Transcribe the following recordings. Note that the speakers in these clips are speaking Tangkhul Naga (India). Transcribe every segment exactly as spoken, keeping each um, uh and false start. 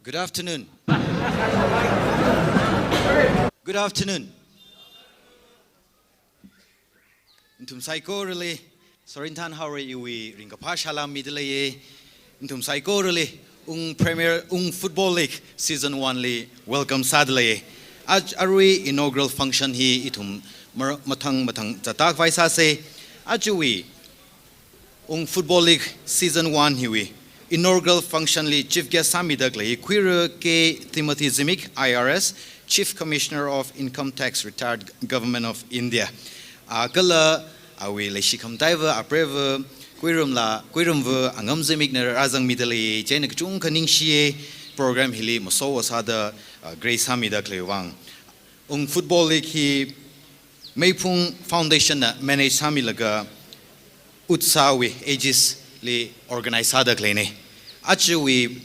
Good afternoon. Good afternoon. Nathum saikorali, Sorinthan Haorei iwui ringkaphā salām midalei. Nathum saikorali, Ung Premier, Ung Football League Season one li welcome sādalei. Aj arui inaugural function hi ithum mar-, mathang mathang zatkhavai sāsa. Ajawui Ung Football League Season one hiwui inaugural function li chief guest sāmidalei Khuira K Timothy Zimik, I R S, Chief Commissioner of Income Tax, Retired, Government of India. A kala awui leishi khamataiva, apreiva, Khuirumla, Khuirumva Angam Zimikna rāzangmidalei, chieina kachungkha ningshiya, program hili maso sāda, a, grace sāmidalei vang. Ung Football League hi Meiphung Foundation na manage sāmilaga UTSA wui aegis li organize sādaleina. Ajawui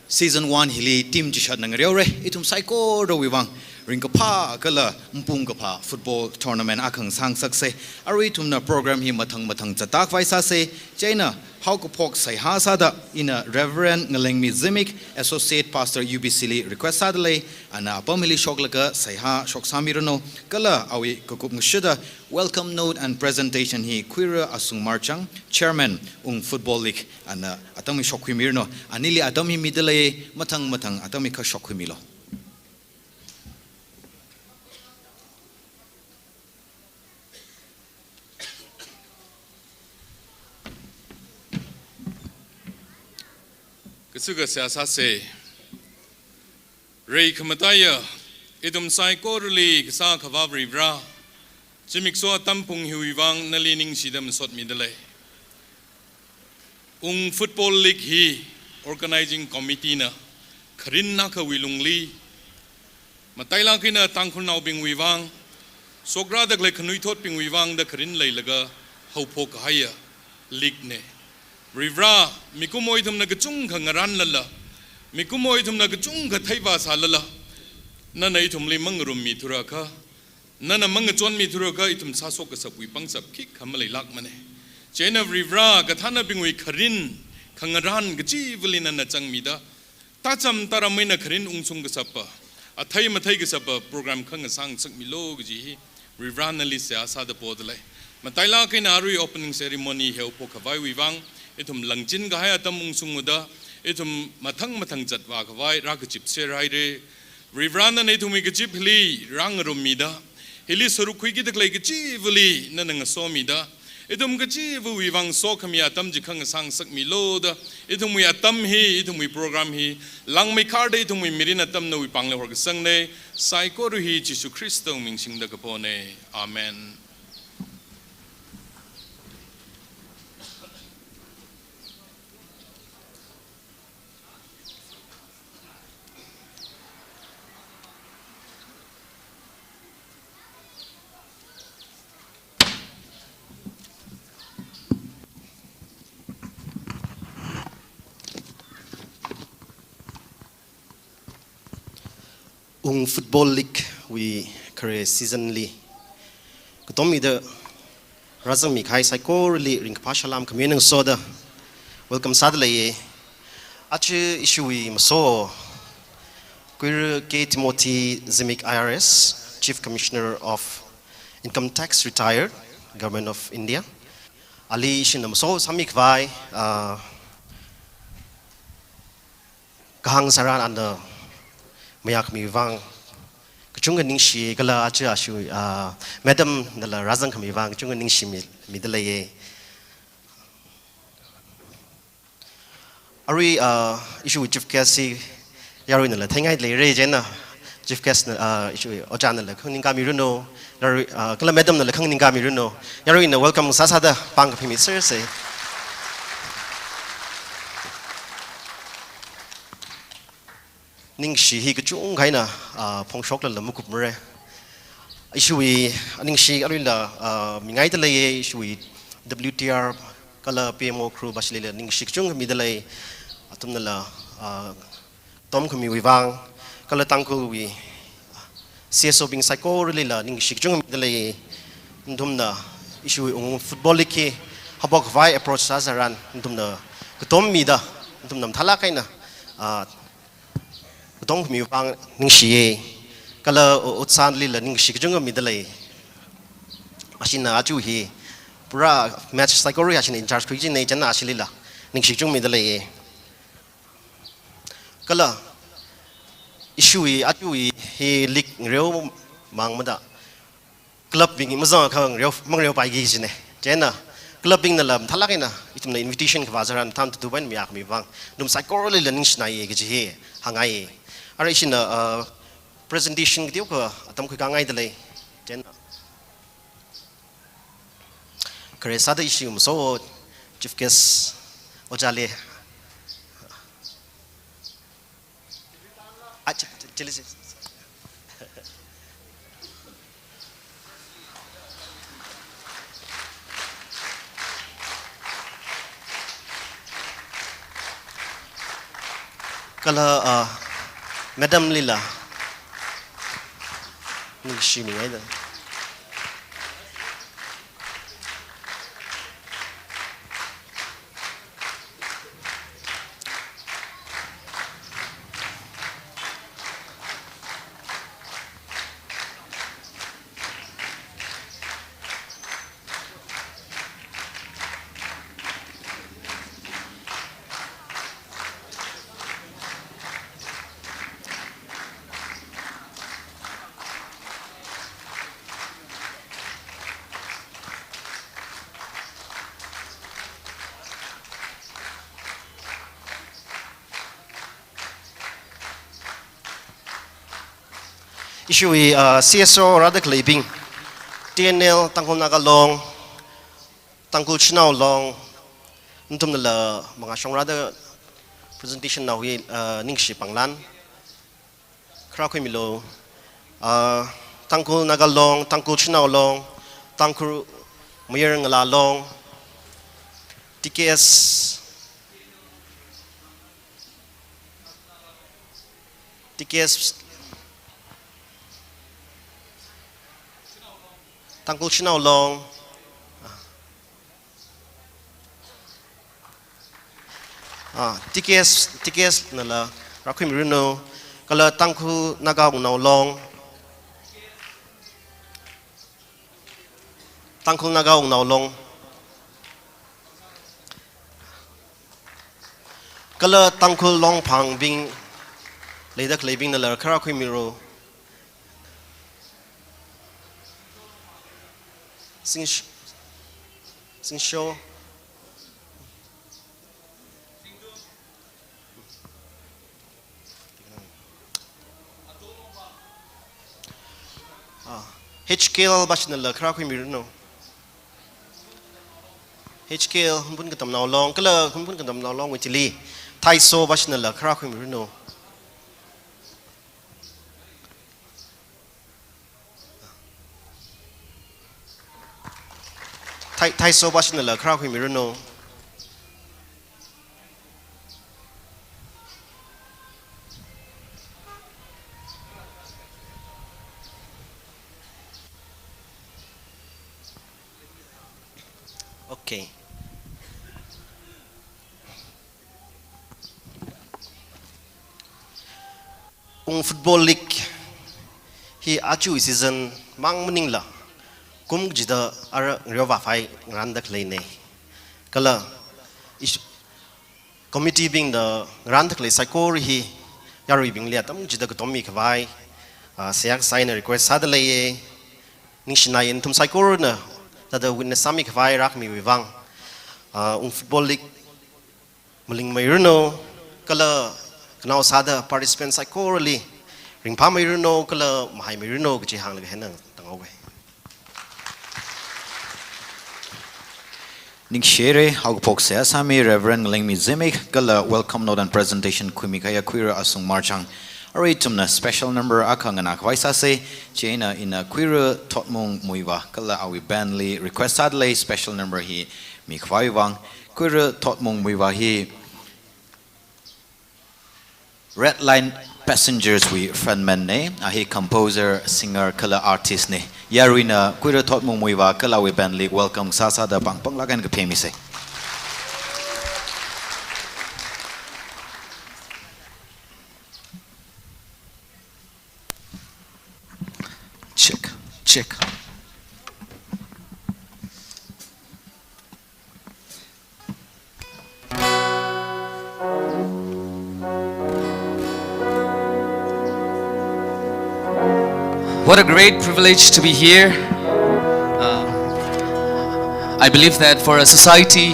Season one hili team chishatna ngareora, ithum saikorawui vang ringkaphā kala mapung kaphā football tournament akha ngasāngasaksa. Arui ithumna program hi mathang mathang zatkhavai sāsa, chieina haokaphok seihā sāda ina Reverend Ngalengmi Zimik, Associate Pastor U B C li request sādalei, ana apam hili shoklaga seihā shoksāmiranu, kala awui kakup ngashida welcome note and presentation hi Khuira Asung Marchang, Chairman Ung Football League, ana atam hi shokkhuimiranu. Anili atam hi midalei, mathang mathang atam hi kha shokkhuimilu. Kachungkha seihā sāsa. Rei khamataiya, ithum saikorali kasā Akhavā Varivarā, zimiksho atam pung hiwui vang nali ningshida masotmidalei. Ung Football League hi Organizing Committee na kharin akhawui lungli, matailāk eina Tangkhulnaobingwui vang, shokrādalei khanuithotbingwui vang da kharin leilaga haophok kahaiya league na. Varivarā, mikumo ithumna kachungkha ngarānlala, mikumo ithumna kachungkha theivā sālala, nana ithumli mangarummithurakha, nana mangachonmithurakha ithum sāshok kashapwui pangshap khikha maleilākmana. Chieina Varivarā, kathānabingwui kharin, khangarān kachivali nana zangmida, tācham tāram eina kharin ungshung kashapa, athei mathei kashapa program kha ngasāngasakmilu kaji hi Varivarā nali seihā sāda podalei. Matailāk eina arui opening ceremony haophok khavaiwui vang, ithum langchin kahai atam ungshungda, ithum mathang mathang zatvā khavai rākazipser haira. Varivarā nana ithumwui kazip hili rāngarummida, hili sāruk khuikidalei kachivali nana ngasomida, ithum kachivawui vang sokhami atam chi kha ngasāngasakmilu da, ithumwui atam hi, ithumwui program hi, langmeikharda ithumwui mirin atam nawui pāngli horkasangna, saikora hi Jishu Khristawui ming singda kapona. Amen. Ung Football League wui khare season li katommida rāzangmi kahai saikorali ringkaphā salām khami ngasoda welcome sādalei. Aja ishiwui maso, Khuira K Timothy Zimik I R S, Chief Commissioner of Income Tax, Retired, Government of India. Ali ishina maso sāmi khavai, ah, kahāng sāran ana mayākhami vang kachungkha ningshi kala aja ishiwui, ah, madam nala rāzangkhami vang kachungkha ningshimi, midalei. Arui, ah, ishiwui chief guest hi yaruinala theingai leira, chieina chief guest na, ah, ishiwui ojānala khanganingkamiranu, yarui, ah, kala madam nala khanganingkamiranu, yaruina welcome sāsāda pāng kaphimi sāsa. Ningshi hi kachungkha eina, ah, phongshoklala makupmara. Ishiwui aningshi aruila, ah, mingaidalei, ishiwui W T R kala P M O crew bashilila ningshi kachungkha midalei. Athumnala, ah, tomkhamiwui vang, kala Tangkhulwui C S O bing saikoralila ningshi kachungkha midalei. Nathumna ishiwui Ung Football League hi haophok khavai approach sā tharan, nathumna katommida, nathumna mathālāk eina, ah, tongkhami vang ningshiya. Kala o-, otsanlila ningshi kachungkha midalei. Ashina aja hi pura match saikora ashina in charge khuichina chieina ashilila ningshi kachungkha midalei. Kala issue hi, aja hi, hi league ngareomangmada club bing mazang khangareo, mangareopai kajina. Chieina club bingnala mathālāk eina ithumna invitation kavā tharan than tutu bai mayākhami vang nathum saikoralila ningshinaiya kaji hi hāngngai. Ara ishina, uh, presentation kateokha atam khuikāngai dalei. Chieina khare sāda ishi maso chief guest ojāli. Ah, ch-, ch-, chili si. Kala, ah, madam lila ningshimingaida. Ishi, uh, C S O rāda khaleibing, T N L, Tangkhul Naga Long, Tangkhul Shanao Long, nathumnala mangāshong rāda presentation nao hi, uh, ningshi panglan kharā khuimilu. Uh, Tangkhul Naga Long, Tangkhul Shanao Long, Tangkhul Mayar Ngala Long, T K S, T K S, Tangkhul Shanao Long, ah, T K S, T K S nala rākhuimiranu, kala Tangkhul Naga Wungnao Long, Tangkhul Naga Wungnao Long, kala Tangkhul Longphangbing leida khaleibingnala kharā khuimiru. Sing-, Singsho. Ah, H K L bashinala kharā khuimiranu. H K L Hunphun Katamnao Long, kala Hunphun Katamnao Long wui thili Thaiso bashinala kharā khuimiranu. Thai, Thaiso bashinala kharā khuimiranu. Okay. Ung Football League hi aja season mang maningla kum kachida ara ngareo vāphai ngaranda khaleina. Kala ish-, committee bingda ngaranda khalei saikora hi yaruibingli atam kachida katommi khavai, ah, seihā kasā eina request sāda leiya. Ningshinaiya nathum saikorana thāda witness sāmi khavai rākhamiwui vang. Ah, Ung Football League malingmeiranu, kala khanao sāda participant saikorali ringphāmeiranu, kala mahaimeiranu kaji hānglaga hina tanghaoga. Ningshire, haokaphok seihā sāmi Reverend Ngalengmi Zimik, kala welcome note and presentation khuimi kahaiya Khuira Asung Marchang. Arui ithumna special number akha nganā khavai sāsa, chieina ina Khuira Thotmung Muivah kala awui band li request sāda lei special number hi mikhavai vang. Khuira Thotmung Muivah hi Red Line Passengers wui frontman na, a hi composer, singer kala artist na. Yaruina Khuira Thotmung Muivah kala awui band li welcome sāsāda pāng pānglāk eina kaphemisa. Check. What a great privilege to be here. Uh, I believe that for a society,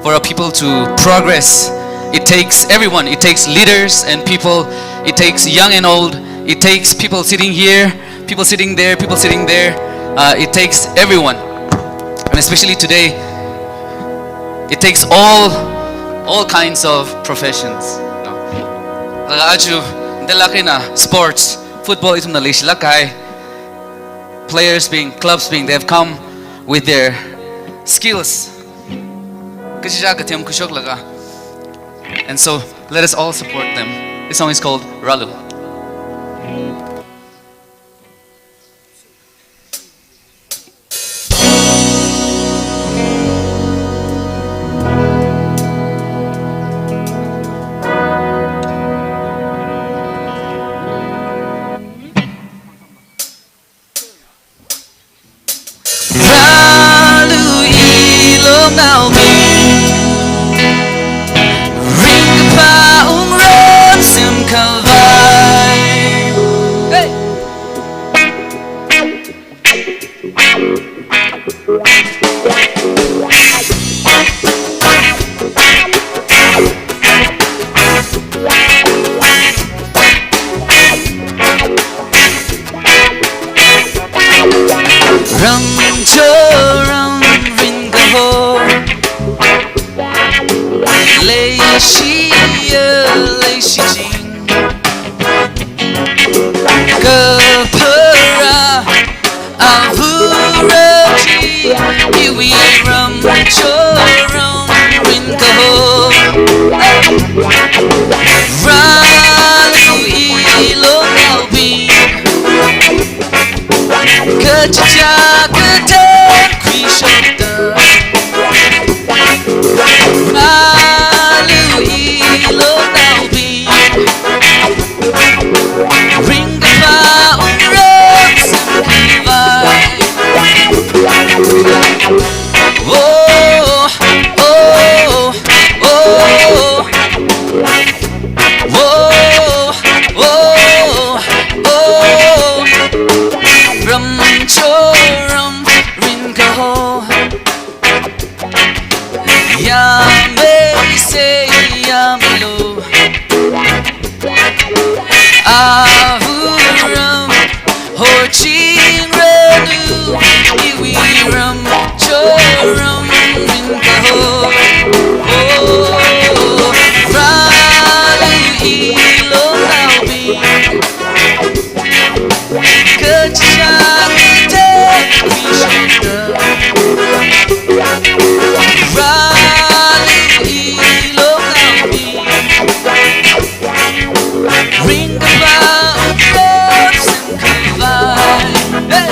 for a people to progress, it takes everyone. It takes leaders and people. It takes young and old. It takes people sitting here, people sitting there, people sitting there. Uh, it takes everyone. And especially today, it takes all, all kinds of professions. No? Laga aja, delakina sports, football ithumna leishilāk kahai. Players bing, clubs bing, they've come with their skills. Kachichā kathem khuishoklaga. And so, let us all support them. This song is called Rālu. Rālu i longnaobing, ringkaphā wungram semkhavai. Hey! Ramchoram ringkaho, leishiya leishiching, kapharā avura chi, iwui ramchoram ringkaho. Rālu i longnaobing, kachichā kathem khuishokta. Rālu i longnaobing, ringkaphā wungram semkhavai. Oh, oh, oh, oh. Whoa, whoa, whoa. Ramchoram ringkaho, yāmeisei yāmeilu. Avura hochingranu, iwui ramchoram ringkaho. Oh, Rālu i longnaobing, kachichā kathem khuishokta. Rālu i longnaobing, ringkaphā wungram semkhavai. Hey!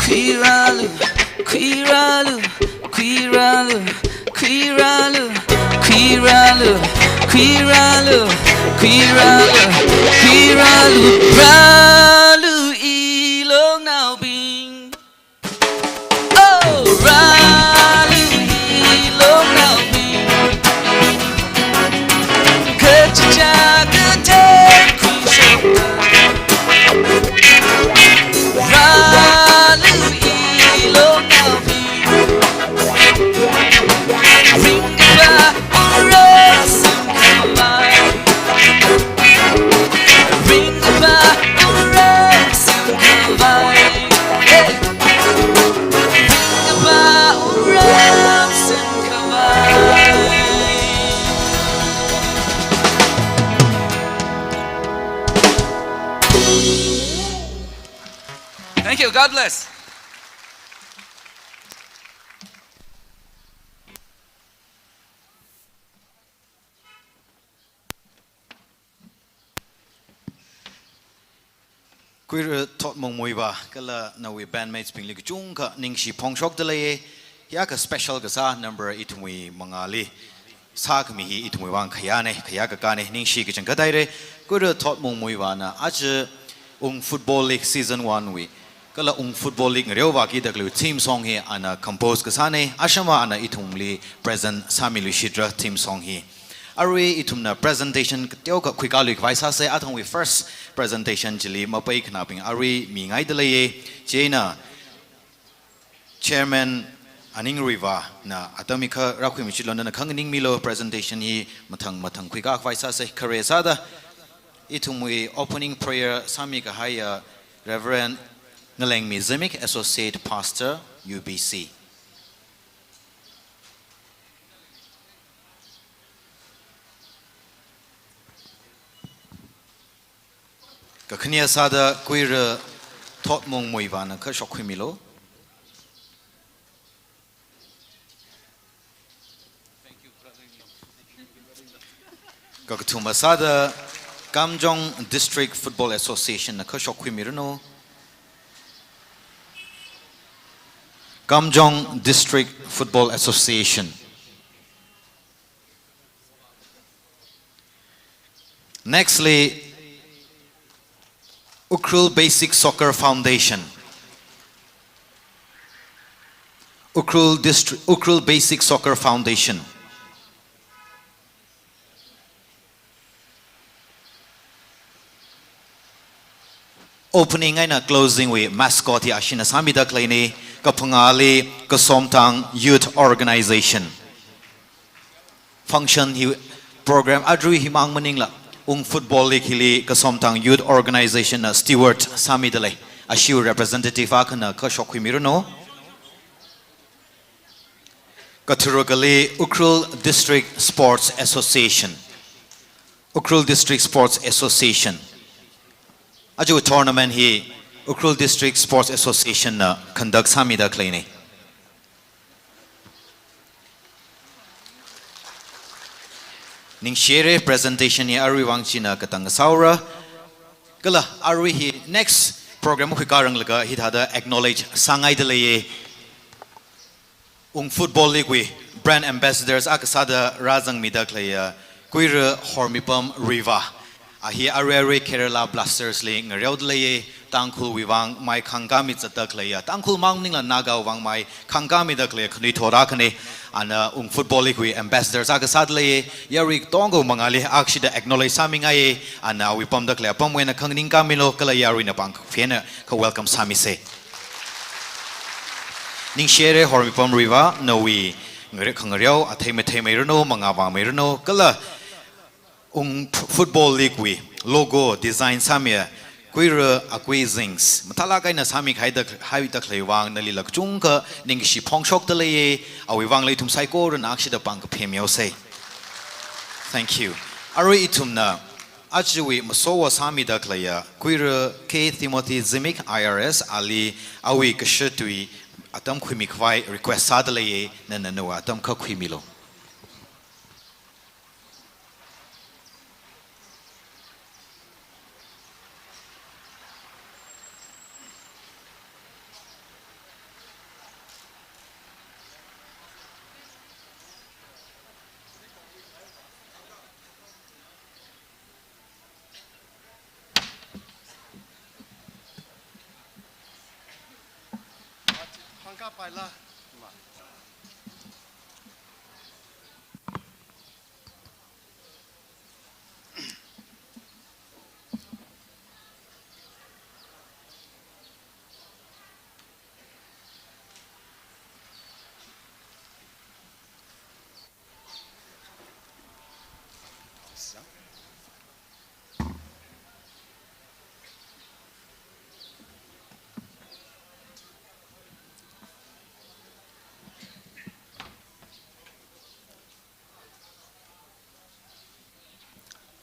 Khuirālu, khuirālu, khuirālu, khuirālu, khuirālu, khuirālu, khuirālu, khuirālu, rālu i longnaobing. Oh, rālu i longnaobing, kachichā kathem khuishokta. Rālu i longnaobing, ringkaphā wungram semkhavai. Ringkaphā wungram semkhavai. Hey! Ringkaphā wungram semkhavai. Thank you. God bless. Kuira Thotmung Muivah kala nawui bandmates bingli kachungkha ningshi phongshokda leiye. Hiyākha special kasā number ithumwui mangāli sākhami hi ithumwui vang khayāne, khayā kakāne, ningshi kachangkhat haire. Kuira Thotmung Muivahna aja Ung Football League Season one wui kala Ung Football League ngareovākida khalei theme song hi ana compose kasāne, ashama ana ithumli present sāmiluishitra theme song hi. Arui ithumna presentation kateokha khuikālui khavai sāse, athangwui first presentation chili mapai khanābing arui mingaida leiye. Chieina Chairman Aning Ruivahna atam hikha rākhuimi chilonda na khanganingmilo, presentation hi mathang mathang khuikā khavai sāse. Khare sāda ithumwui opening prayer sāmi kahaiya Reverend Ngalengmi Zimik, Associate Pastor, U B C. Kakhane sāda Kuira Thotmung Muivahna kha shokkhuimilo. Kakathuma sāda Kamjong District Football Association na kha shokkhuimiranu. Kamjong District Football Association. Nextly, Ukhrul Basic Soccer Foundation. Ukhrul Distri-, Ukhrul Basic Soccer Foundation. Opening eina closing wui mascot hi ashina sāmida khaleine, kaphangāli Kasomthang Youth Organization. Function hi program arui himang maningla, Ung Football League hili Kasomthang Youth Organization na steward sāmida lei, ashiwui representative akhana kha shokkhuimiranu. Katharukali Ukhrul District Sports Association. Ukhrul District Sports Association. Aja tournament hi Ukhrul District Sports Association na conduct sāmida khaleine. Ningshire, presentation hi arui vang china katang sāura. Kala arui hi next program khuikā ranglaga hithāda acknowledge sāngaida leiye. Ung Football League wui brand ambassadors akha sāda rāzangmida khaleiya Kuira Hormipam Ruivah. A hi arui arui Kerala Blasters li ngareoda leiye, Tangkhulwui vang mai khangkāmi zatda khaleiya, Tangkhul mang maningla Nagawui vang mai khangkāmida khaleiya khanuithot akhane. Ana Ung Football League wui ambassadors akha sāda leiye, yarui katonga mangāli akshida acknowledge sāmingaiye, ana awui pamda khalei apam eina khanganingkāmilo, kala yaruina pāng kaphena kha welcome sāmise. Ningshire Hormipam Ruivah, nawui ngare-, khangareo athei matheimeiranu, mangā vāmeiranu, kala Ung F-, Football League wui logo design sāmiya Kuira Akui Zings. Mathālāk eina sāmi khaida, haida khalei vang nalila kachungkha ningshi phongshokda leiye, awui vang ithum saikorana akshida pāng kaphemihaose. Thank you. Arui ithumna ajawui masowa sāmida khaleiya Kuira K Timothy Zimik I R S ali awui kashatui atam khuimi khavai request sāda leiye, nana nawui atam kha khuimilo.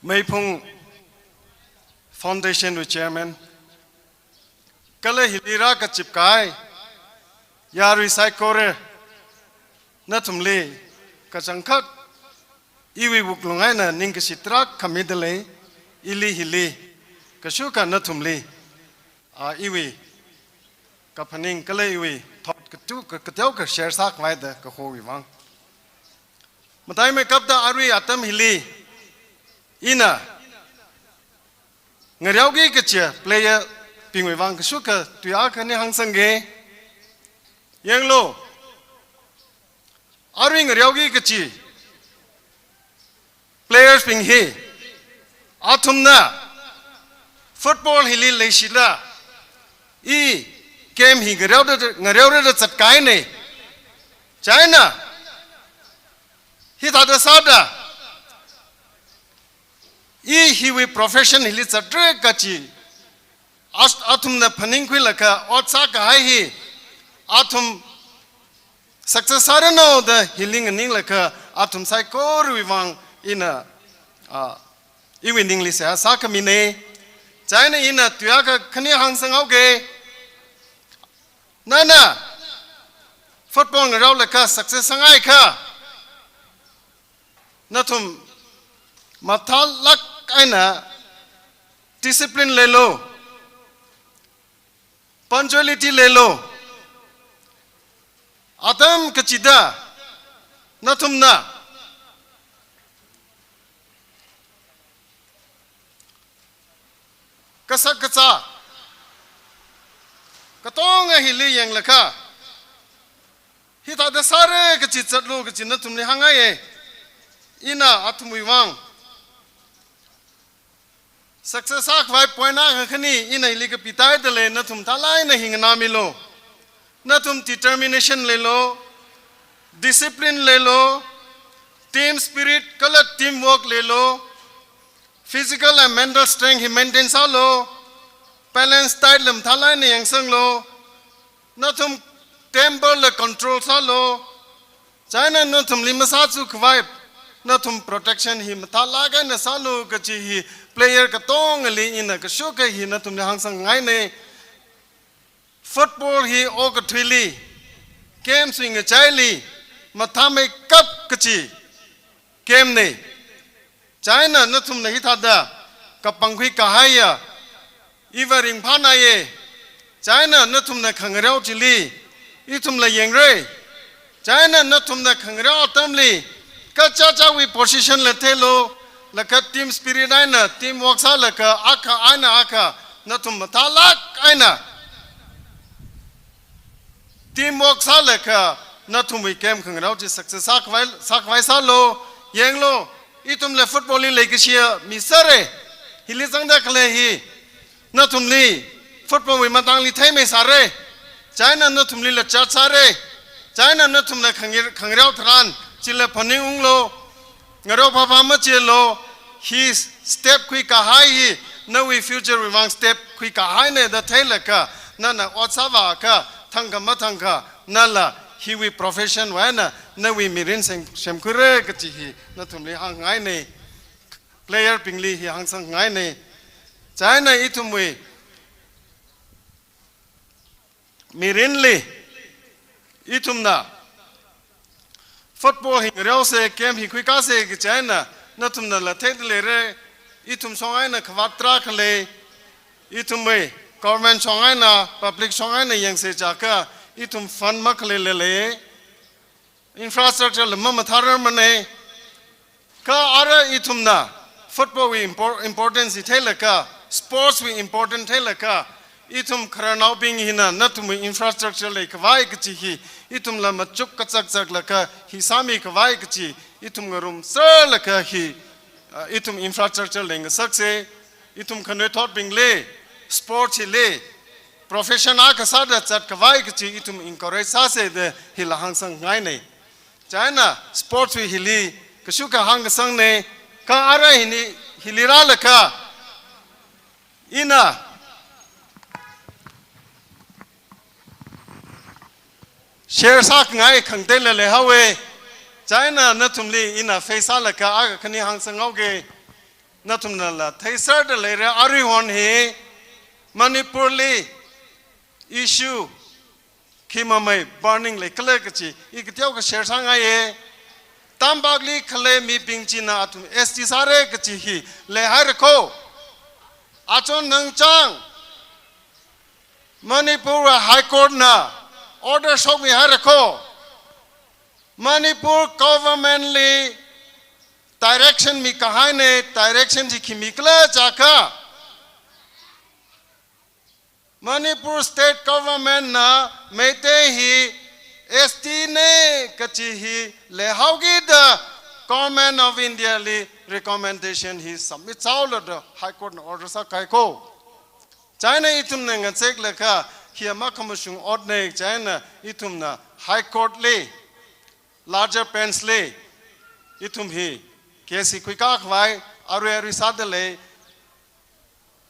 Meiphung Foundation wui Chairman, kala hili rākazip kahai yarui saikora, nathumli kachangkhat iwui wuklung eina ningkashi tarākha mida lei, ili hili kashukha nathumli ah, iwui kaphaning kala iwui thought katu, ka-, kateokha share sākhavai da kahowui vang. Mataimeikapta arui atam hili ina ngareoki kachi player bingwui vang kashuk katui akhani hāngsangge. Yanglu. Arui ngareoki kachi players bing hi athumna football hili leishila, i game hi ngareoda, ngareoda zatkahaina. Chieina hithāda sāda i hiwui profession hili zatra kachi, as-, athumna phaningkhuilaga ot sākahai hi athum success sāranu da hili nganinglaga athum saikorawui vang ina, ah, iwui ningli seihā sākhamina. Chieina ina tui akha khani hāngsanghaoge. Nana football ngareolaga success sāngaiakha, nathum mathālāk eina discipline leilu, punctuality leilu. Atam kachida nathumna kasak kazā katonga hili yanglaga, hithāda sāra kachi zatlu kachi nathumli hāngngaiya. Ina athumwui vang success sākhavai point akha khani ina hili kapitaida lei, nathum thālāk eina hi nganāmilu. Nathum determination leilu, discipline leilu, team spirit kala teamwork leilu, physical and mental strength hi maintain sālu, balanced diet la mathālāk eina yangsanglu, nathum temper la control sālu, chieina nathumli masāzukhavai, nathum protection hi mathālāk eina sālu kachi hi player katongali ina kashuk hi nathumli hāngsangngaina. Football hi okathuili, games wui ngachaili mathāmeikap kachi game na. Chieina nathumna hithāda kapangkhui kahaiya, iva ringphānaiya. Chieina nathumna khangareo chili ithumla yangra. Chieina nathumna khangareo atamli kachichāwui position la theilu, laga team spirit eina teamwork sālaga akha eina akha nathum mathālāk eina teamwork sālaga nathumwui game khangareo chi success sākhavai, sākhavai sālu. Yanglu, ithumla football li leikashiya mi sāra. Hili zangda khalei hi nathumli football wui matangli theimei sāra. Chieina nathumlila chat sāra. Chieina nathumna khangir-, khangareo tharan chila phaningunglu. Ngareo phāphā machilu, hi step khuikahai hi nawui future wui vang step khuikahaina da theilaga, nana ot sāvāakha, thangkha mathangkha, nala hiwui profession wui eina nawui mirin sem-, semkhuira kachi hi nathumli hāngngaina. Player bingli hi hāngsangngaina. Chieina ithumwui mirinli ithumna football hi ngareosa, game hi khuikāsa kachi eina nathumnala theida leira. Ithum shong eina khavāt tarākha lei, ithumwui government shong eina, public shong eina yangsa chiakha ithum fund makhalei lei lei. Infrastructure la mamathārarmana. Kha ara ithumna football wui impor-, importance hi theilaga, sports wui important theilaga, ithum khararnaobing hina nathumwui infrastructure leikhavai kachi hi ithumla machuk kazakzaklaga hi sāmikhavai kachi ithum ngarumserlaga hi, uh, ithum infrastructure leingasaksa. Ithum khanuithotbingli sports hili profession akha sāda zatkhavai kachi ithum encourage sāsa da hila hāngsangngaina. Chieina sports wui hili kashuk kahāng kasangna. Kha ara hini, hili rālaga ina share sāngai khangateila leihaowa. Chieina nathumli ina face sālaga akha khani hāngsanghaoga. Nathumnala theiserda leira, aruihon hi Manipurli issue khi mamei burning leikhala kachi i kateokha share sāngaiya. Tampakli khalei mibing china athum S T sāra kachi hi leihaira kho. Achon nangchang Manipur High Court na order shokmihaira ko. Manipur government li direction mikahaina, direction chi khi mikhala jiakha, Manipur state government na Meitei hi S T na kachi hi leihaokida Government of India li recommendation hi submit sāhaolu da High Court na order sākahai ko. China ithumna ngazeklaga hi makhamashung otna, china ithumna High Court li, larger bench li ithum hi case hi khuikakhavai arui arui sādalei,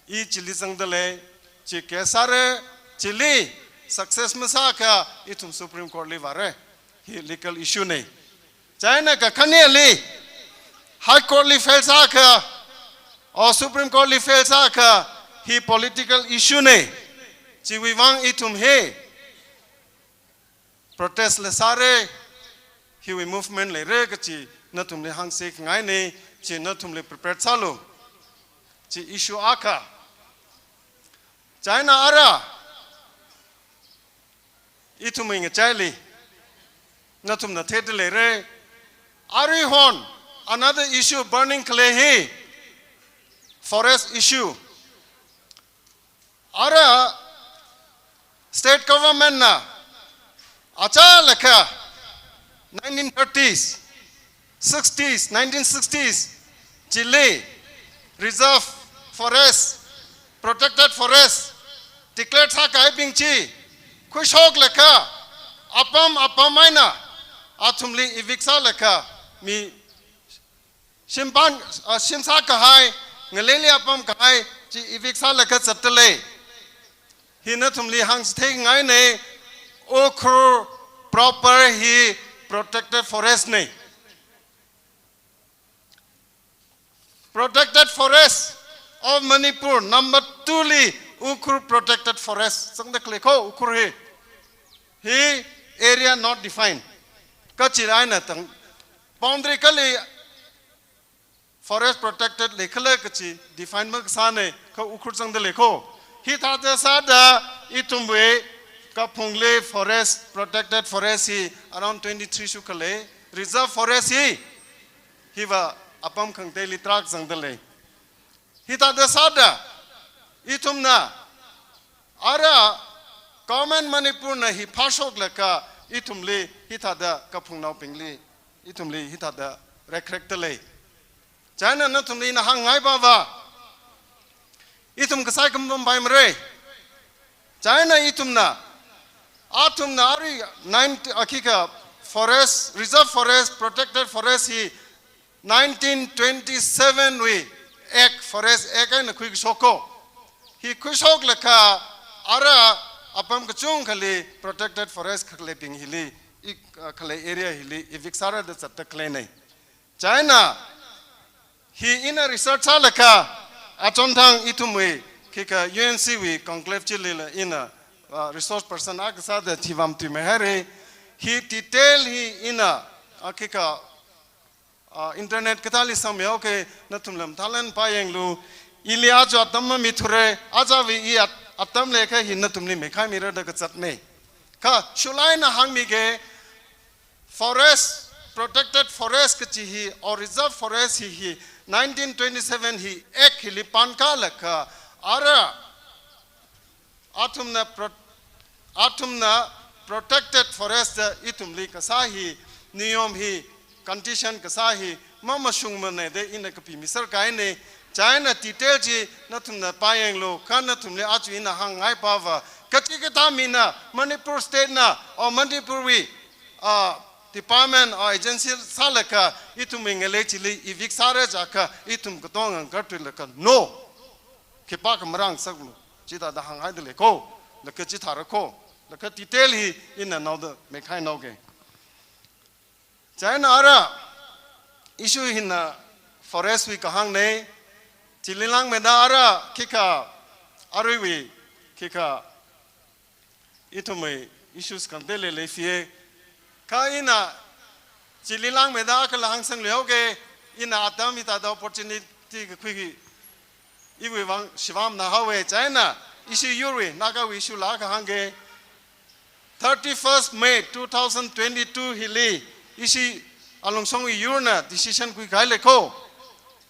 i chili zangdalei, chi case sāra, chili success masāakha ithum Supreme Court li vāra. Hi legal issue na. China kakhaneli High Court li fail sāakha, or Supreme Court li fail sāakha, hi political issue na. Chiwui vang ithum hi protest la sāra, hiwui movement leira kachi nathumli hāngsi khangaina, chi nathumli prepare sālu. Chi issue akha. China ara, ithumwui ngachaili nathumna theida leira. Aruihon, another issue burning khalei hi forest issue. Ara state government na achālakha nineteen thirties, sixties, nineteen sixties chili reserve forest, protected forest declare sākahaibing chi khuishoklakha apam apam eina athumli evict sālakha mi shimpan, ah, shim sākahai, ngaleili apam kahai chi evict sālaga zatdalei. Hi nathumli hāngchithei ngaina, Ukhrul proper hi protected forest na. Protected Forest of Manipur number two li Ukhrul Protected Forest zangda khalei ko Ukhrul hi. Hi area not defined. Kachi eina tang boundary kali forest protected leikhala kachi define makasāna, kha Ukhrul zangda lei ko. Hithāda sāda ithumwui Kaphungli forest, protected forest hi around twenty-three shukhalei, reserve forest hi, hiva apam khangateili tarākha zangda lei. Hithāda sāda ithumna ara Government Manipur na hi phāshoklaga ithumli hithāda Kaphungnaobingli, ithumli hithāda rekrekda lei. China nathumli ina hāngngai pava, ithum kasai khampam paimara. China ithumna, athumna arui nine, akhikha forest, reserve forest, protected forest hi nineteen twenty-seven wui Act, Forest Act eina khuikashok ko. Hi khuishoklaga ara apam kachungkhali protected forest khaleibing hili, i, khalei area hili evict sāra da zatda khaleina. China hi ina research sālaga, achonthang ithumwui khikha U N C wui conclave chilila ina, uh, resource person akha sāda thipam tuimeihaira. Hi detail hi ina, uh, khikha, uh, internet kathāli sangmihaoki, nathumla mathālāk eina pāyanglu. Ili aja atam mamithura, ajawui i at-, atam leikha hi nathumli meikhaimira da kazatna. Kha shulai eina hāngmiki, forest, protected forest kachi hi, or reserve forest hi hi, nineteen twenty-seven hi Act hili pankalaga, ara athumna pro-, athumna protected forest da ithumli kasā hi, niyom hi, condition kasā hi mamashungmana da ina kapimi serkahaina. China detail chi nathumna pāyanglu, kha nathumli aja ina hāngngai pava, kachikathā mina Manipur State na, or Manipur wui, ah, department or agency sālaga ithumwui ngalei chili evict sāra jiakha ithum katonga ngartuilaga no, khipākha marāngasaklu, chithāda hānghaida lei ko, laga chithāra ko, laga detail hi ina naoda meikhainaoki. China ara issue hina forest wui kahāngna, chili langmeida ara khikha aruiwui khikha ithumwui issues khangatei leilei fiye. Kha ina chili langmeida akhala hāngsangluihaoki, ina atam hithāda opportunity kakhuiki, iwui vang shivamna haowa. China Ishi yurwui, Nagawui issue la kahāng ke. Thirty-first May two thousand twenty-two hili, ishi Alungsongwui yurna decision khuikahai lei ko.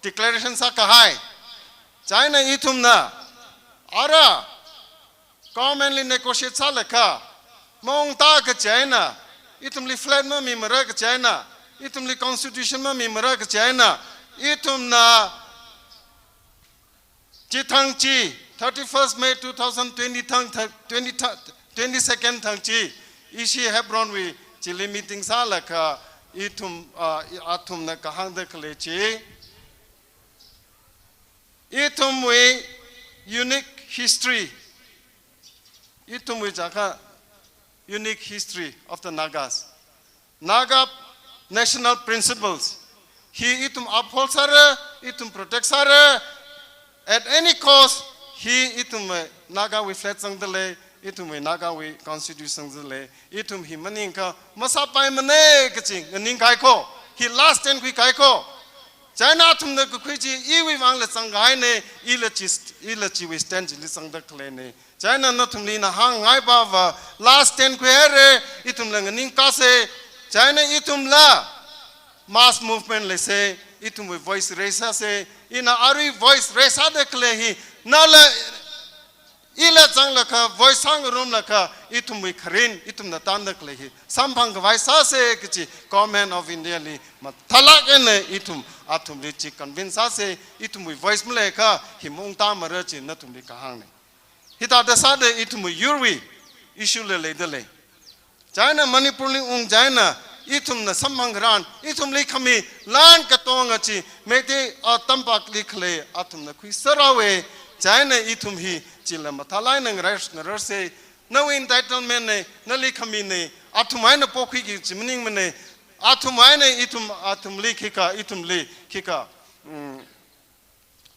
Declaration sākahai. Chieina ithumna, ara, government li negotiate sālaga, maungta kachaina, ithumli flag mamimara kachaina, ithumli constitution mamimara kachaina, ithumna chithang chi, thirty-first May two thousand twenty thang, twenty, twenty-second thang chi, ishi Hebron wui chili meeting sālaga, ithum, ah, athumna kahāngda khalei chi. Ithumwui unique history. Ithumwui chaka unique history of the Nagas. Naga national principles. Hi ithum uphold sāra, ithum protect sāra, at any cost, hi ithum Nagawui flag zangda lei, ithumwui Nagawui constitution zangda lei, ithum hi maningakha masāpaimana kachi nganingkahai ko, hi last stand khuikahai ko. Chieina athumna kakhui chi, iwui vangla zangkahaina, ila chi, ila chiwui stand chili zangda khaleina. Chieina nathumli ina hāngngai pava, last stand khuihaira, ithumla nganingkasa, chieina ithumla mass movement leisa, ithumwui voice raise sāsa, ina arui voice raise sāda khalei hi, nala ila zanglaga, voice sāngarumlaga, ithumwui kharin, ithumna tanda khalei hi samphang khavai sāsa kachi Government of India li mathālāk eina ithum athumli chi convince sāsa, ithumwui voice maleiakha hi maungtamara chi nathumli kahāngna. Hithāda sāda ithumwui yurwui issue la leida lei. Chieina Manipur li ung chieina ithumna samphang tharan, ithumli khami lan katonga chi, Meitei, ah, tampakli khalei athumna khuisārāhaowa, chieina ithum hi chila mathālāk eina ngarai, ngararsa, nawui entitlement na, nali khamina, athum eina pokhuiki kachi maningmana, athum eina ithum, athumli khikha, ithumli khikha, mm,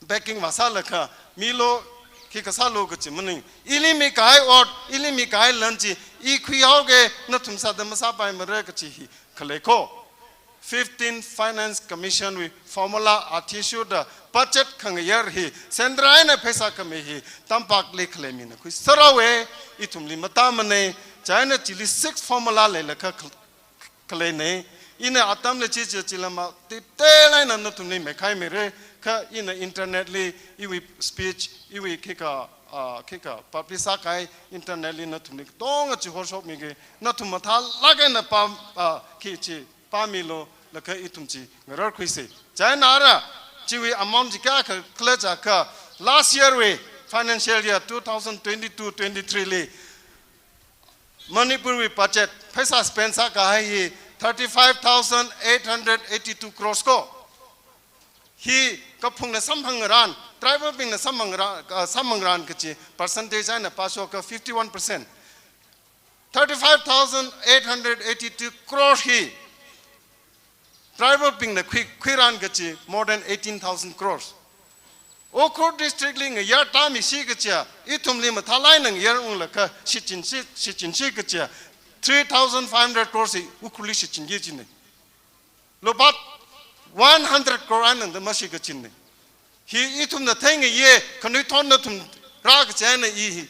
backing vāsālaga, milu, khikha sālu kachi maning. Ili mikahai ot, ili mikahai lan chi, i khuihaoki, nathum sāda masāpaimara kachi hi khalei ko. Fifteenth Finance Commission wui formula athishurda budget khangayar hi, centre eina pheisā khami hi, tampakli khalei mina khuisārāhaowa, ithumli matāmana, chieina chili six formula leilaga khal-, khaleina. Ina atamli chi chi chila ma detail eina nathumli mekhaimira, kha ina internet li iwui speech, iwui khikha, ah, khikha publish sākahai internet li nathumli katonga chi horshokmiki, nathum mathālāk eina pā, ah, khi chi pāmilu, laga ithum chi ngararkhuisa. Chieina ara, chiwui amount chi kayākha khala jiakha, last year wui financial year two thousand twenty-two twenty-three li, Manipur wui budget, pheisā spend sākahai hi thirty-five thousand eight hundred eighty-two crores ko. Hi kaphungna samphang tharan, tribal bingna samphang tharan, ah, samphang tharan kachi percentage eina pāshokakha fifty-one percent. Thirty-five thousand eight hundred eighty-two crore hi tribal bingna khui, khuiran kachi more than eighteen thousand crores. Ukhrul district li ngayar tāmishi kachiya, ithumli mathālāk eina ngayar unglaga shichinshi, shichinshi kachiya, three thousand five hundred crores hi Ukhrulli shichinki kachina. Lupā one hundred crore eina da mashi kachina. Hi ithumna theingayi, khanuithot nathum rā kachi eina i hi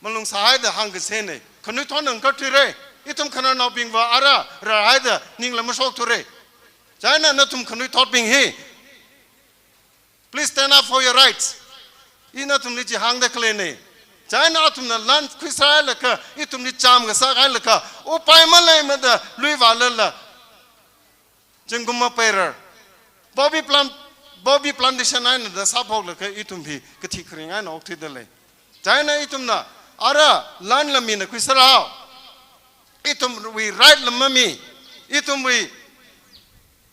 malung sāhaida hāngkasāna. Khanuithot nang kathuira, ithum khananaobingva ara rāhaida ningla mashokthura. Chieina nathum khanuithotbing hi, please stand up for your rights. I nathumli chi hāngda khaleina. Chieina athumna lan khuisāhailaga, ithumli chām kasā kahailaga, upai maleimada lui vālala, zingkum mapairar. Poppy plant, poppy plantation eina da sāphoklaga ithum hi kathi kharing eina okthuida lei. Chieina ithumna, ara lan la mina khuisārāhao. Ithumwui right la mami. Ithumwui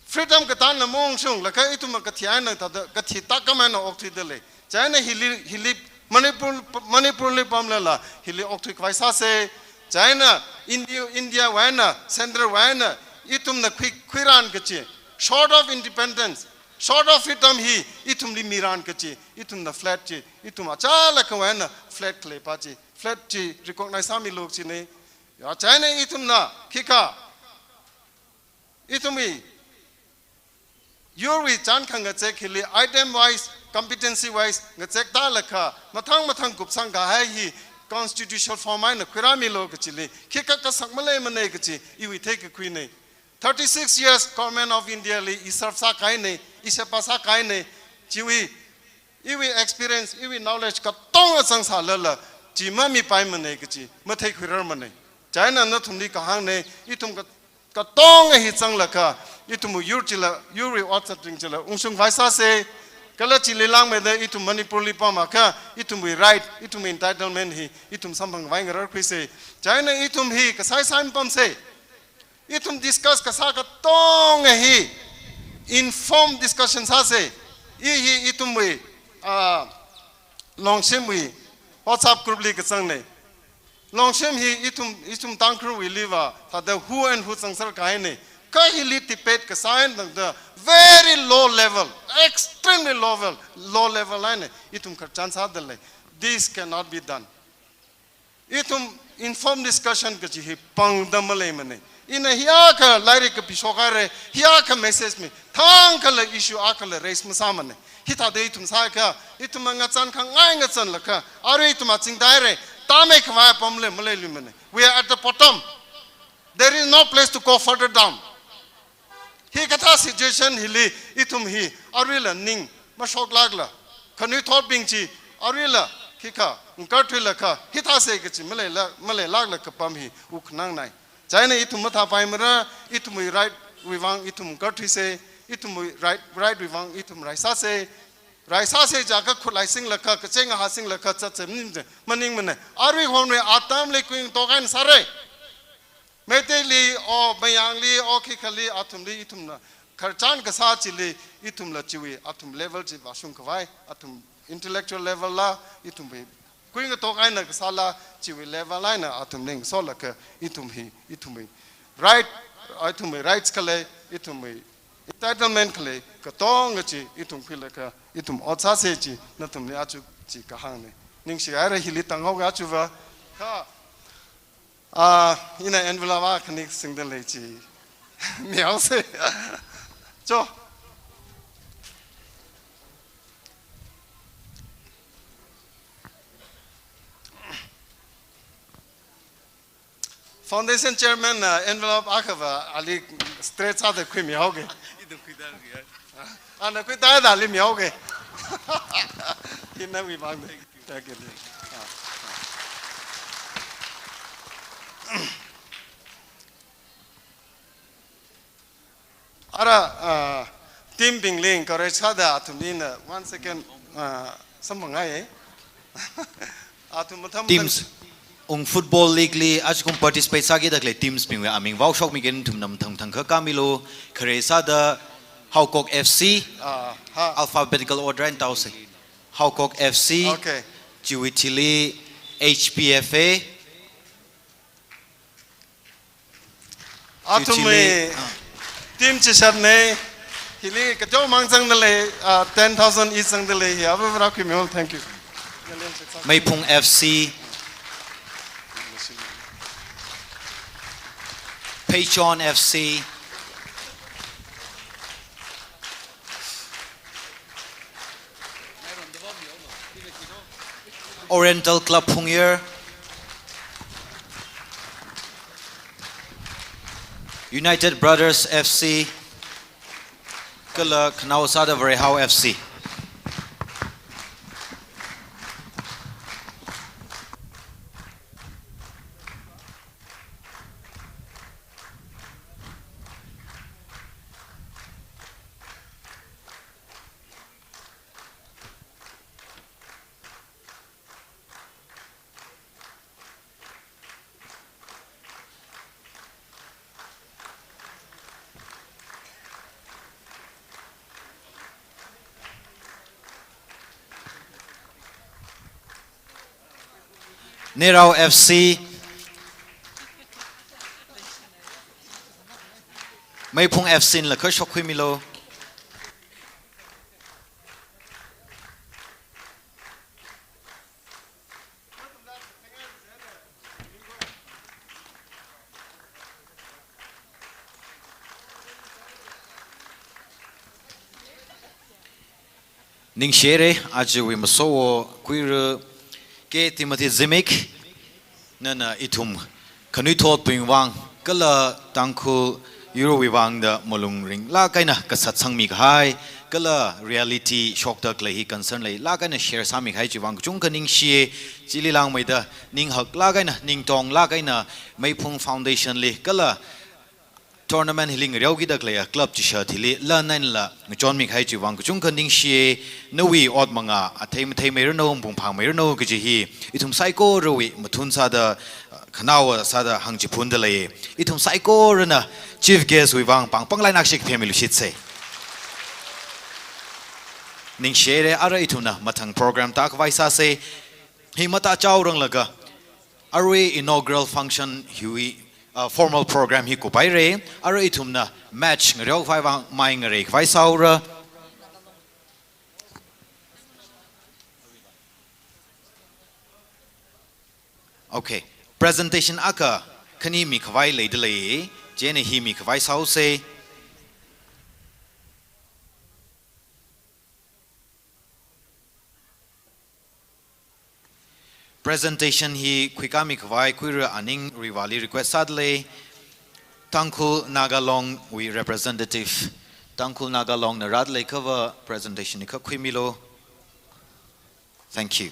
freedom katā la maungshunglaga ithum kathi eina thāda, kathi tākam eina okthuida lei. Chieina hili, hili Manipur, Manipurli pamlala, hili okthui khavai sāsa. Chieina India, India wui eina, centre wui eina, ithumna khui, khuiran kachi, short of independence, short of freedom hi, ithumli miran kachi, ithumna flag chi, ithum achālakha wui eina flag khalei pa chi, flag chi recognize sāmilu kachina. Ya, chieina ithumna, khikha, ithumwui yurwui chān khangachek hili item wise competency wise ngazek tālakha, mathang mathang kupsang kahai hi constitutional form eina khuirāmilu kachili, khikha kasak maleimana kachi iwui theikakhuina. Thirty-six years Government of India li i serve sākahaina, i sheba sākahaina, chiwui, iwui experience, iwui knowledge katonga zangsālala, chi mamipaimana kachi matheikhuirarmana. Chieina nathumli kahāngna, ithum ka-, katonga hi zanglakha, ithum yur chila, yurwui ot zatring chila ungshungkhavai sāsa, kala chili langmeida ithum Manipur li pamkha, ithumwui right, ithumwui entitlement hi, ithum samphangkhavai ngararkhuisa. Chieina ithum hi kasai sai mapamsa. Ithum discuss kasā katonga hi informed discussion sāsa. I hi ithumwui, ah, Longshimwui WhatsApp group li kazangna. Longshim hi ithum, ithum Tangkhulwuiliva, thāda who and who zangser kahaina. Kha hili debate kasā eina tangda very low level, extremely low level, low level eina ithum khararchan sādalei. This cannot be done. Ithum informed discussion kachi hi pangda maleimana. Ina hiyākha lairik kapishok haira, hiyākha message mi, thangkhala issue akhala raise masāmana. Hithāda ithum sākha, ithum ngazan khangai ngazanlakha, arui ithum azingda haira, tāmeikhavai apam maleimana. We are at the bottom. There is no place to go further down. Hikathā situation hili ithum hi aruila ning mashoklākla, khanuithotbing chi aruila khikha ngakarthuilakha hithāsa kachi maleila, maleilākla kapam hi wukkhanangna. Chieina ithum mathāpaimara, ithumwui right wuivang ithum ngakarthuisa, ithumwui right, right wuivang ithum raisāsa. Raisāsa jiakha khutlai singlakha, kacheng aha singlakha zatsa maning, maningmana. Arui honwui atamli kuingatok eina sāra. Meiteili, o Mayangli, o khikhali, athumli ithumna khararchan kasā chili, ithumla chiwui athum level chi vāshungkhavai, athum intellectual level la, ithumwui kuingatok eina kasāla, chiwui level eina athum ningsholaga, ithum hi, ithumwui right, ithumwui rights khalei, ithumwui entitlement khalei katonga chi ithum khuilaga, ithum ot sāsa chi nathumli aja chi kahāngna. Ningshi haira, hili tanghaoga aja va. Kha, ah, ina envelope akhani singda lei chi mihaosa. Cho. Foundation chairman na envelope akhava ali straight sāda khuimihaoga. Ithum khuida ya. Ana khuida da ali mihaoga. Ina mi bang. Thank you. Ara, ah, team bingli encourage sāda athumli ina one second, ah, samphangngaiya. Athum matham teams, ung football league li ajakum participate sākida khalei teams bingwui aming vaoshokmiga nathumna mathang mathang kha kāmilu. Khare sāda Haokok F C, ah, ha. Alphabetical order eina tāusa. Haokok F C, okay. Chiwui thili H P F A, athumwui, ah, team chishatna, hili kachot mang zangda lei, ah, ten thousand each zangda lei, hi, ava vara khuimilu, thank you. Meiphung F C, Peichon F C, Oriental Club Phungyar, United Brothers F C, kala khanao sāda Varehao F C. Neirao F C, Meiphung F C la kha shokkhuimilu. Ningshire, ajawui masowo khuira K Timothy Zimik, nana ithum khanuithotbing vang, kala Tangkhul Eurowui vang da malung ringlāk eina kasat sangmi kahai, kala reality shokda khalei hi concern leilāk eina share sāmi kahai chiwui vang kachungkha ningshiye, chili langmeida ning haklāk eina, ning tonglāk eina, Meiphung Foundation li, kala tournament hili ngareokida khaleiya club chishat hili lan einala ngachonmi kahai chiwui vang kachungkha ningshiye, nawui ot manga athei matheimeiranu, mapung phāmeiranu kaji hi ithum saikorawui mathun sāda, uh, khanaowa sāda hāngchiphunda lei. Ithum saikorana chief guest wui vang pāng pāng lainakshik phemilu shitse. Ningshire, ara ithumna mathang program tākhavai sāse. Hi matachaoranglaga arui inaugural function hiwui, uh, formal program hi kuphaire. Ara ithumna match ngareokhavai vang mai ngareikhavai sāura. Okay. Presentation akha khani mikhavai leida lei. Chieina hi mikhavai sāuse. Presentation hi khuikāmi khavai khuira Aning Riwali request sādalei. Tangkhul Naga Longwui representative, Tangkhul Naga Longna rādalei kava presentation hi kha khuimilu. Thank you.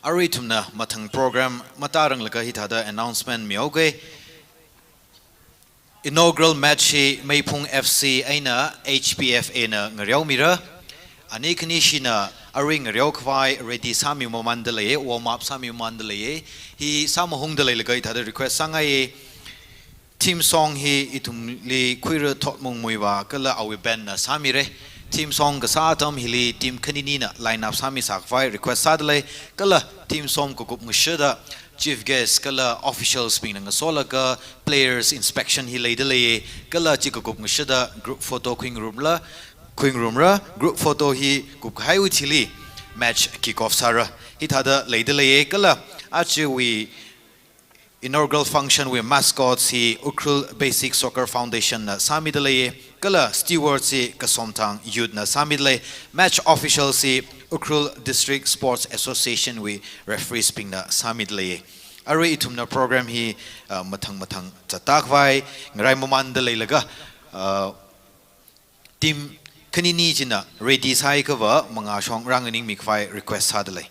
Arui ithumna mathang program matāranglakha hithāda announcement mihaoke. Inaugural match hi Meiphung F C eina H P F A na ngareomira. Ani khanishina arui ngareo khavai ready sāmi mamānda leiye, warm up sāmi mamānda leiye. Hi sāmahungda leilakha hithāda request sāngaiye. Theme song hi ithumli khuira Thotmung Muivah kala awui band na sāmire. Theme song kasā atam hili team khaninina line up sāmi sākhavai request sādalei. Kala theme song kakup ngashida chief guest kala officials bingna ngasolaga players inspection hi leidaleiye. Kala chi kakup ngashida group photo khuingarumla, khuingarumra, group photo hi kupkahaiwui thili match kick off sāra. Hithāda leidaleiye. Kala ajawui inaugural function wui mascots hi Ukhrul Basic Soccer Foundation na sāmidaleiye, kala stewards hi Kasomthang Youth na sāmidalei, match officials hi Ukhrul District Sports Association wui referees bingna sāmidaleiye. Arui ithumna program hi, uh, mathang mathang zattākhavai ngarai mamānda leilaga, uh, team khanini china ready sāhai kava mangāshong rānganingmi khavai request sādalei.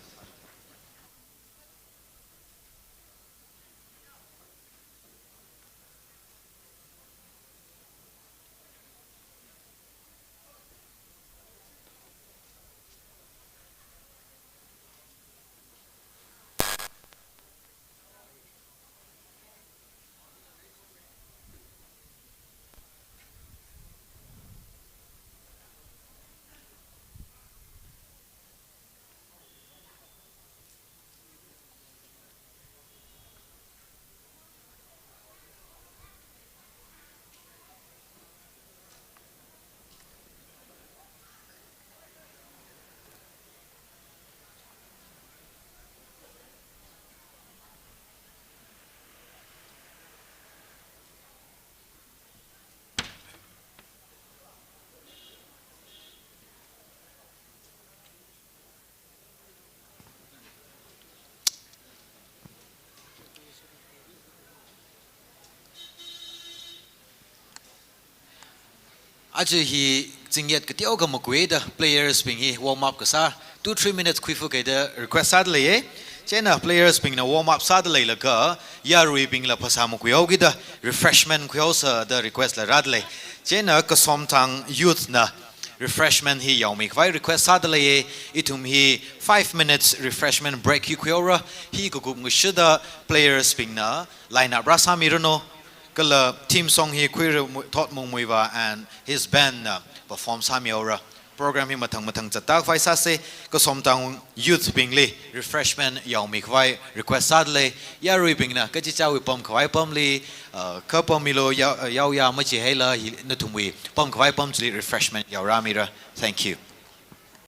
Aja hi zingyat kateokha makuida players bing hi warm up kasā two three minutes khuifuke da request sādaleiye. Chieina players bingna warm up sādaleilaga yaruibingla phasā makuihaokida refreshment khuihaosa da request la rādalei. Chieina Kasomthang Youth na refreshment hi yaomi khavai request sāda leiya. Ithum hi five minutes refreshment break hi khuihaora. Hi kakup ngashida players bingna line up rāsāmiranu. Kala theme song hi khuira Mu-, Thotmung Muivah and his band na perform sāmihaora. Program hi mathang mathang zatda khavai sāsa. Kasomtang youth bingli refreshment yaomi khavai request sāda lei. Yaruibingna kachichāwui pam khavai pamli, uh, kha pammilu yao, yaoya machihaila hi nathumwui pam khavai pam chili refreshment yaorāmira. Thank you.